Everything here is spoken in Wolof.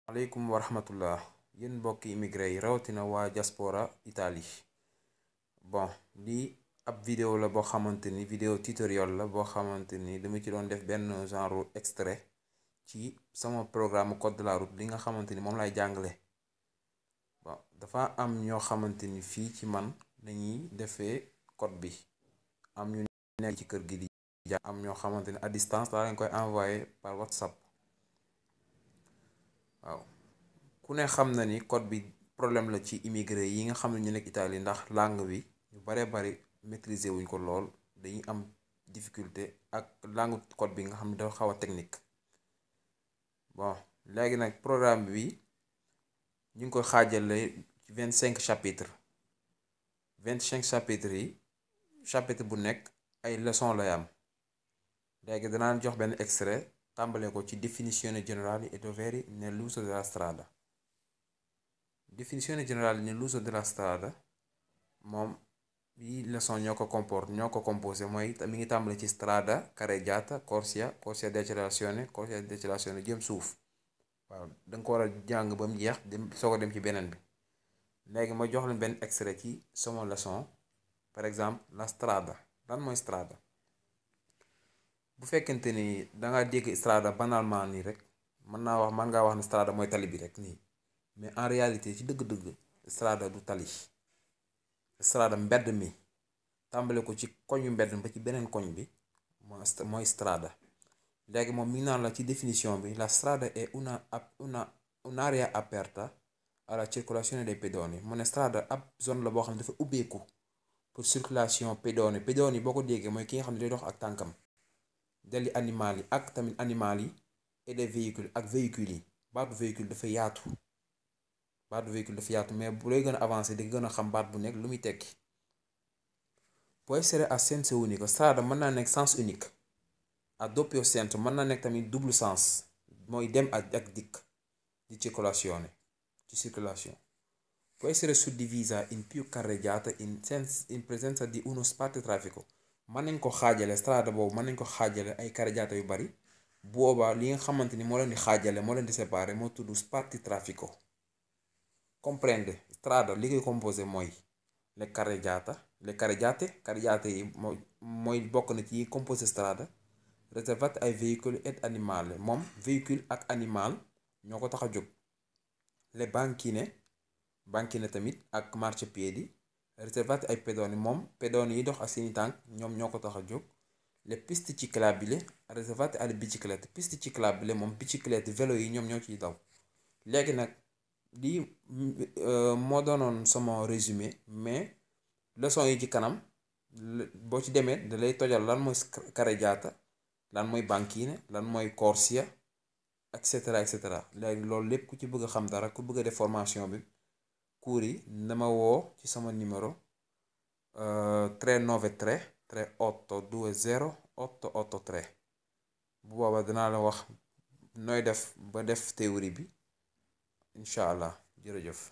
aleykum wa rahmatullah yéen mbokki immigré yi rawatina waa diaspora Italie. bon lii ab vidéo la boo xamante ni vidéo tutoriel la boo xamante ni dama ci doon def benn genre extrait ci sama programme code de la route li nga xamante ni moom lay jàngale. bon dafa am ñoo xamante ni fii ci man lañuy defee code bi, am ñu nekk ci kër gi di jàng, am ñoo xamante ni à distance laa leen koy envoyé par WhatsApp. waaw ku ne xam na ni code bi problème la ci immigré yi nga xam ne ñu nekk Italie, ndax langue bi ñu baree bari maîtriser wuñ ko lool, dañuy am difficulté ak langue code bi nga xam ne dafa xaw a technique. bon léegi nag programme bi ñu ngi ko xaajale ci 25 chapitres 25 chapitres yi chapitre bu nekk ay leçon lay am. léegi danaa jox benn extrait tàmbale ko ci definizione generali e doveri nell'uso della strada. Definizione generale nell'uso della strada moom yi leçon ñoo ko composé mooy mi ngi tàmbale ci strada carreggiata, corsia di accelerazione jëm suuf. waaw danga ko war a jàng ba mu jeex dem soo ko dem ci beneen bi. léegi ma jox leen benn extrait ci sama leçon. par exemple la strada, lan mooy strada? bu fekkente ni danga dégg strada banalement nii rek mën ngaa wax ne strada mooy tali bi rek nii, mais en réalité ci dëgg-dëgg strada du tali. strada mbedd mi tàmbale ko ci koñu mbedd ba ci beneen koñ bi mooy strada. léegi moom mi ngi naan la ci définition bi, la strada è un'area aperta alla circolazione dei pedoni. mu ne strada ab zone la boo xam ne dafa ubbeeku pour circulation pedoni. pedoni yi boo ko déggee mooy ki nga xam ne day dox ak tànkam, deli animal yi ak tamit animal yi, et des véhicules ak véhicules yi. baatu véhicule dafa yaatu, mais bu lay gën a avancé di gën a xam baat bu nekk lu muy tekki. può essere a senso unico, strada mën naa nekk sens unique. a doppio senso mën naa nekk tamit double sens, mooy dem ak dikk di circolazione ci circulation. può essere suddivisa in più carreggiate in presenza di uno spazio traffico. mën nañ ko xaajale strada boobu, mën nañ ko xaajale ay carreggiate yu bari. boobaa li nga xamante ni moo leen di xaajale, moo leen di séparer, moo tudd spazio traffico. comprende? strada li koy composé mooy le carreggiate yi mooy bokk na ci yi composé strada. riservate ay véhiculi et animali, moom véhicule ak animal ñoo ko tax a jóg. le banchine tamit ak marciapiedi. riservate ay pedoni, moom pedoni yi dox ak seeni tànk ñoom ñoo ko tax a jóg. le piste ciclabili riservate alle biciclette. piste ciclabile moom biciclette vélo yi ñoom ñoo ciy daw. léegi nag lii moo doonoon sama résumé, mais leçon yi ci kanam boo ci demee da lay tojal lan mooy carreggiata, lan mooy banchine, lan mooy corsia, et cetera. léegi loolu lépp ku ci bëgg a xam dara, ku bëgg a def formation bi, cours yi dama woo ci sama numéro 393 3820 883. bu boobaa danaa la wax nooy def ba def théorie bi. incha allah jërëjëf.